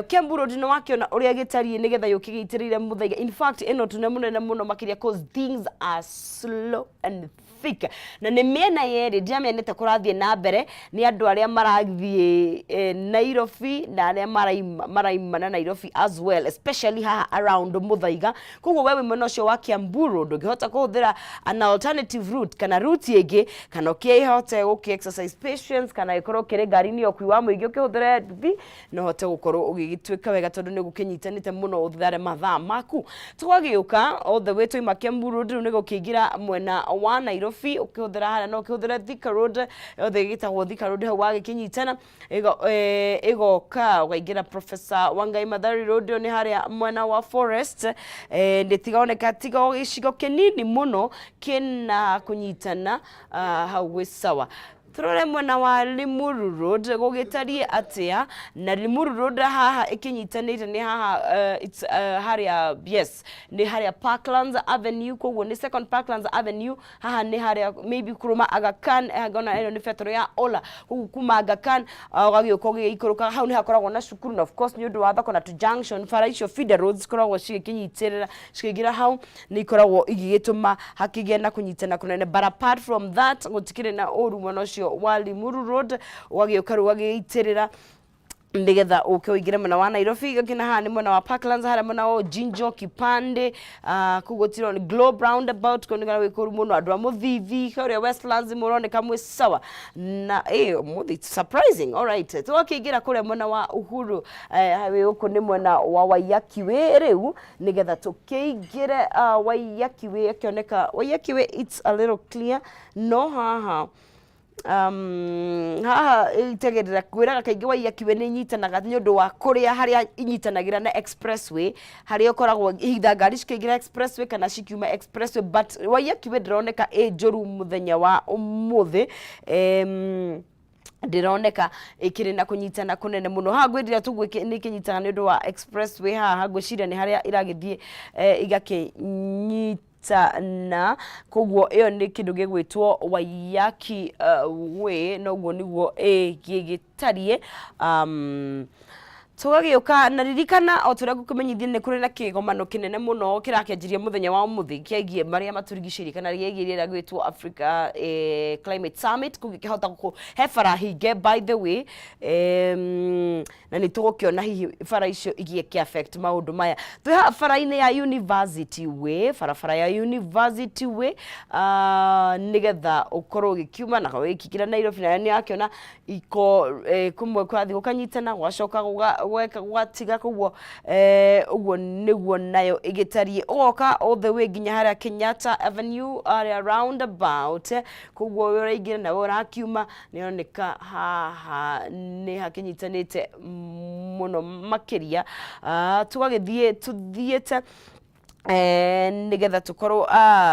Kiambu Road nĩ wakĩona ũrĩa gĩtariĩ nĩgetha yũke gĩitĩrĩire mũthaiga. In fact, ĩno tune mũnene mũno makĩria, cause things are slow and thick, na nĩ mĩena yerĩ ndiramenya kũrathiĩ na mbere nĩ andũ arĩa marathiĩ Nairobi na arĩa maraima na Nairobi as well, especially haha around Muthaiga. Koguo we wĩ mwena ũcio wa Kiambu Road, ũngĩhota kũhũthĩra an alternative route kana route ĩngĩ, kana ũkĩhote gũkĩ exercise patience, kana ĩkorwo ũkĩrĩ ngari-inĩ ya ũkui wa mũingĩ, ũkĩhũthĩre nduthi, no hote gũkorwo ũgĩgĩtuĩka wega, tondũ nĩ gũkĩnyitanĩte mũno ũthare mathaa maku. Tũgagĩũka all the way twaima Kiambu Road, rĩu nĩ gũkĩingĩra mwena wa Nairobi. Ũkĩhũthĩra harĩa no ũkĩhũthĩre Thika Road yothe, ĩgĩtagwo Thika Road. Hau wagĩkĩnyitana ĩgoka ũkaingĩra Professor Wangai Mathari Road. Ĩyo nĩ harĩa mwena wa Forest. Ndĩtigaoneka tiga o gĩcigo kĩnini mũno kĩna kũnyitana. Hau gwĩ sawa. Turore mwena wa Limuru Road gũgĩtariĩ atĩa. Na Limuru Road haha ĩkĩnyitanĩte nĩ haha, it's, harĩa, yes, nĩ harĩa Parklands Avenue. Koguo nĩ Second Parklands Avenue. Haha nĩ harĩa maybe kũrũma Aga Khan. Ngona ĩno nĩ betũrũ ya Ola. Koguo kuma Aga Khan ũgagĩũka ũgĩikũrũka, hau nĩ hakoragwo na cukuru, na of course nĩ ũndũ wa thoko na tu junction, bara icio feeder roads cikoragwo cigĩkĩnyitĩrĩra cikĩingĩra hau, nĩ ikoragwo igĩgĩtũma hakĩgĩe na kũnyitana kũnene. But apart from that, gũtikĩrĩ na ũru mwena ũcio wa Limuru Road. Ũgagĩũka rĩu ũgagĩitĩrĩra nigetha ũke ũingĩre mwena wa Nairobi. Gakina haha nĩ mwena wa Parklands, harĩa mwena wa Jinjo Kipande. Kũu gũtirĩ nĩ Globe Roundabout, kũu nĩ gwĩ kũru mũno. Andũ a Mũthithi kũrĩa Westlands mũroneka mwĩ sawa na mũthi, it's surprising. All right, tũgakĩingĩra kũrĩa mwena wa Uhuru Highway. Gũkũ nĩ mwena wa Waiyaki Way rĩu, nigetha tũkĩingĩre Waiyaki Way. Akĩoneka Waiyaki Way, it's a little clear, no haha haha itagĩrĩra kwĩraga kaingĩ Waiyaki Way nĩ inyitanaga nĩ ũndũ wa kũrĩa harĩa inyitanagĩra na expressway, harĩa ũkoragwo either ngari cikĩingĩra expressway kana cikiuma expressway. But Waiyaki Way ndĩroneka ĩ njũru mũthenya wa ũmũthĩ. Ndĩroneka ĩkĩrĩ na kũnyitana kũnene mũno. Haha ngwĩrire tũguo nĩ ĩkĩnyitana nĩ ũndũ wa expressway. Haha ngwĩciria nĩ harĩa iragĩthiĩ igakĩnyitana. Koguo ĩyo nĩ kĩndũ gĩgwĩtwo Waiyaki Way, noguo nĩguo ĩgĩgĩtariĩ. Tũgagĩũka na ririkana o tũrĩa ngũkũmenyithia, nĩ kũrĩ na kĩgomano kĩnene mũno kĩrakĩanjirie mũthenya wa ũmũthĩ kĩgiĩ marĩa matũrigicĩirie, kana gĩgiĩ rĩera gwĩtwo Africa Climate Summit. Kũngĩkĩhota gũkũ he bara hinge, by the way, na nĩ tũgũkĩona hihi bara icio igĩke affect maũndũ maya. Twĩ haha bara-inĩ ya University Way, barabara ya University Way, nĩgetha ũkorwo ũgĩkiuma na ũgĩkĩingĩra Nairobi. Nayo nĩ yakĩona iko kũmwe kũrathiĩ gũkanyitana, gũgacoka gweka gũgatiga. Koguo ũguo nĩguo nayo ĩgĩtariĩ. Ũgoka all the way nginya harĩa Kenyatta Avenue, harĩa roundabout. Koguo we ũraingĩra na we ũrakiuma, nĩoneka haha nĩ hakĩnyitanĩte mũno makĩria. Tũgagĩthiĩ tũthiĩte nigetha tukorwo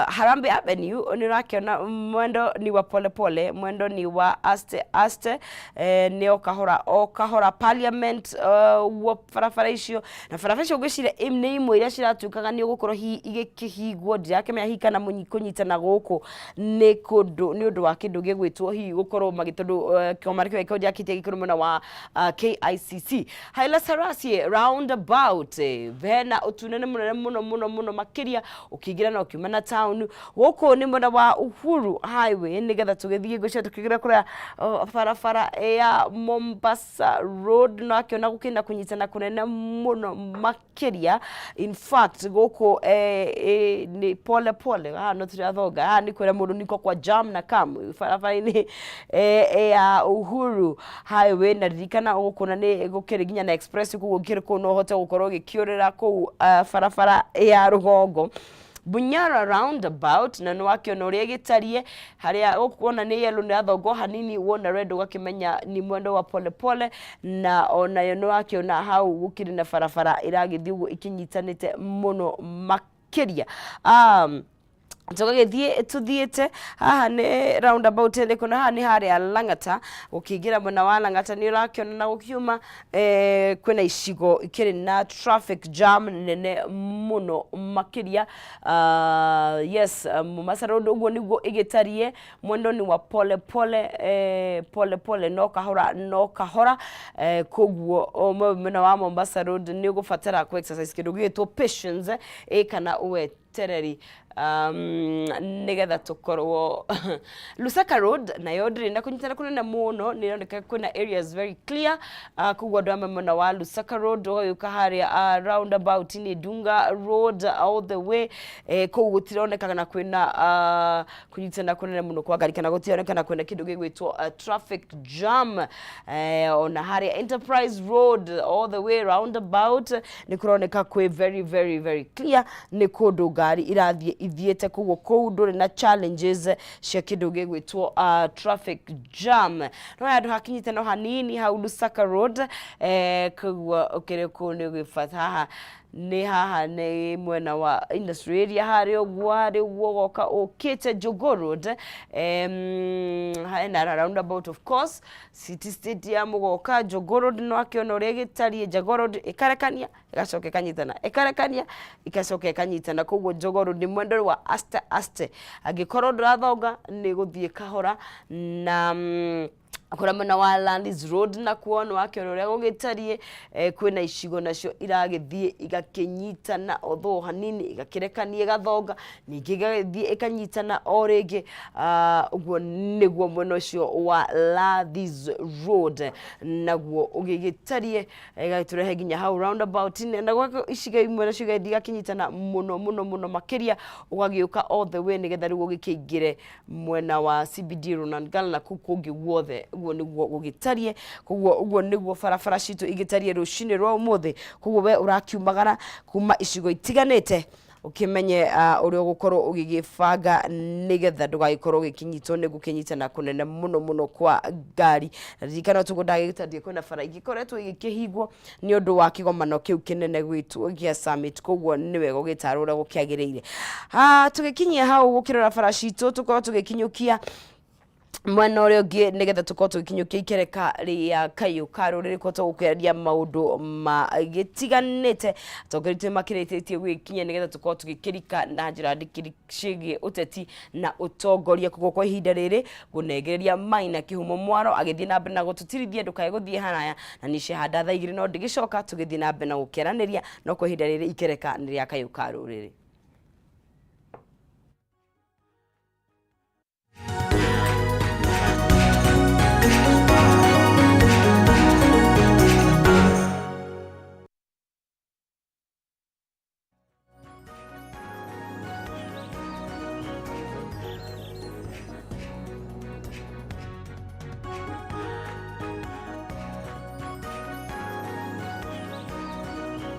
Harambee Avenue, nĩ ũrakĩona mwendo ni wa pole pole, mwendo ni wa aste aste, nĩ o kahora o kahora. Parliament ũguo barabara icio, na barabara icio ngwĩciria nĩ imwe iria ciratuĩkaga nĩ ũgũkorwo hihi igĩkĩhingwo. Ndirakĩmenya hihi kana kũnyitana gũkũ nĩ kũndũ nĩ ũndũ wa kĩndũ gĩgwĩtwo hihi gũkorwo magĩ, tondũ kĩgomano kĩu gĩkorwo gĩakĩtie gĩkĩrwo mwena wa KICC. Haile Selassie Roundabout, hena ũtunene mũnene mũno mũno mũno makĩria ũkĩingĩra na ũkiuma na town. Gũkũ nĩ mwena wa Uhuru Highway, nĩgetha tũgĩthiĩ ngwĩciria tũkĩingĩra kũrĩa barabara ya Mombasa Road, no akĩona gũkĩna kũnyitana kũnene mũno makĩria. In fact, gũkũ nĩ pole pole. Haha no tũrathonga, haha nĩ kwĩra mũndũ niko kwa jam na kam barabara-inĩ ya Uhuru Highway. Na ririkana gũkũ na nĩ gũkĩrĩ nginya na express, koguo ũkĩrĩ kũu no ũhote gũkorwo ũgĩkĩũrĩra kũu barabara ya rũgongo. Bunyara Roundabout, na nĩ wakĩona ũrĩa ĩgĩtariĩ. Harĩa ũkuona nĩ yellow, nĩ yathongwo hanini. Wona red, ũgakĩmenya ni mwendo wa pole pole. Na onayo nĩ wakĩona hau gũkĩrĩ na barabara ĩragĩthiĩ ũguo ikĩnyitanĩte mũno makĩria. Tũgagĩthiĩ tũthiĩte haha nĩ roundabout ĩrĩkũ? Na haha nĩ harĩa Lang'ata, ũkĩingĩra mwena wa Lang'ata nĩ ũrakĩona na gũkiuma kwĩna icigo ikĩrĩ na traffic jam nene mũno makĩria. Yes, Mombasa Road ũguo nĩguo ĩgĩtariĩ, mwendo nĩ wa pole pole, pole pole, no kahora no kahora. Koguo mwena wa Mombasa Road nĩ ũgũbatara kũ exercise kĩndũ gĩgĩtwo patience kana wetereri nĩgetha tũkorwo. Lusaka Road nayo ndĩrĩ na kũnyitana kũnene mũno, nĩ ĩroneka kwĩna areas very clear. Koguo andũ amwe mwena wa Lusaka Road, ũgagĩũka harĩa roundabout nĩ Dunga Road all the way, kũu gũtironeka na kwĩna kũnyitana kũnene mũno kwa ngari kana gũtironekana kwĩna kĩndũ gĩgwĩtwo traffic jam. Ona harĩa Enterprise Road all the way roundabout nĩ kũroneka kwĩ very very very clear, nĩ kũndũ ngari irathiĩ ithiĩte, koguo kũu ndũrĩ na challenges cia kĩndũ gĩgwĩtwo traffic jam. No handũ hakinyĩte no hanini hau Lusaka Road, koguo ũkĩrĩ kũu nĩ ũgĩbata. Haha nĩ haha nĩ mwena wa industry area harĩa ũguo, harĩa ũguo ũgoka ũkĩte Jogoo Road, hena roundabout, of course City Stadium, ũgoka Jogoo Road no akĩona ũrĩa ĩgĩtariĩ. Jogoo Road ĩkarekania, ĩgacoka ĩkanyitana, ĩkarekania, ĩgacoka ĩkanyitana. Koguo Jogoo Road nĩ mwendo wa aste aste, angĩkorwo ndũrathonga nĩ gũthiĩ kahora. Na kũrĩa mwena wa Landis Road nakuo nĩ wakĩona ũrĩa gũgĩtariĩ, kwĩna icigo nacio iragĩthiĩ igakĩnyitana although hanini, igakĩrekania, ĩgathonga, ningĩ ĩgagĩthiĩ ĩkanyitana o rĩngĩ. Ũguo nĩguo mwena ũcio wa Landis Road naguo ũgĩgĩtariĩ, ĩgagĩtũrehe nginya hau roundabout na gwako icigo imwe nacio igagĩthiĩ igakĩnyitana mũno mũno mũno makĩria, ũgagĩũka all the way nĩgetha rĩu ũgĩkĩingĩre mwena wa CBD, Ronangala na kũu kũngĩ guothe. Ũguo nĩguo gũgĩtariĩ. Koguo ũguo nĩguo barabara citũ igĩtariĩ rũcinĩ rwa ũmũthĩ. Koguo we ũrakiumagara kuma icigo itiganĩte, ũkĩmenye ũrĩa ũgũkorwo ũgĩgĩbanga nĩgetha ndũgagĩkorwo ũgĩkĩnyitwo nĩ gũkĩnyitana kũnene mũno mũno kwa ngari. Na ririkana tũguo ndagĩgĩtandie kwĩna bara ingĩkoretwo igĩkĩhingwo nĩ ũndũ wa kĩgomano kĩu kĩnene gwĩtwo gĩa summit, koguo nĩ wega ũgĩtarwo ũrĩa gũkĩagĩrĩire. Tũgĩkinyia hau gũkĩrora bara citũ, tũkorwo tũgĩkinyũkia mwena ũrĩa ũngĩ nĩgetha tũkorwo tũgĩkinyũkia ikereka rĩa kayũ ka rũrĩrĩ kũhota gũkĩaria maũndũ magĩtiganĩte. Atongoria aitũ nĩmakĩrĩkĩtie gũgĩkinya nĩgetha tũkorwo tũgĩkĩrika na njĩra ndikĩru ciĩgiĩ ũteti na ũtongoria. Koguo kwa ihinda rĩrĩ ngũnengereria Maina Kĩhumo Mwaro agĩthiĩ na mbere na gũtũtirithia, ndũkae gũthiĩ haraya na niĩ ciahanda thaa 2 no ndĩgĩcoka tũgĩthiĩ na mbere na gũkĩaranĩria, no kwa ihinda rĩrĩ ikereka nĩ rĩa kayũ ka rũrĩrĩ.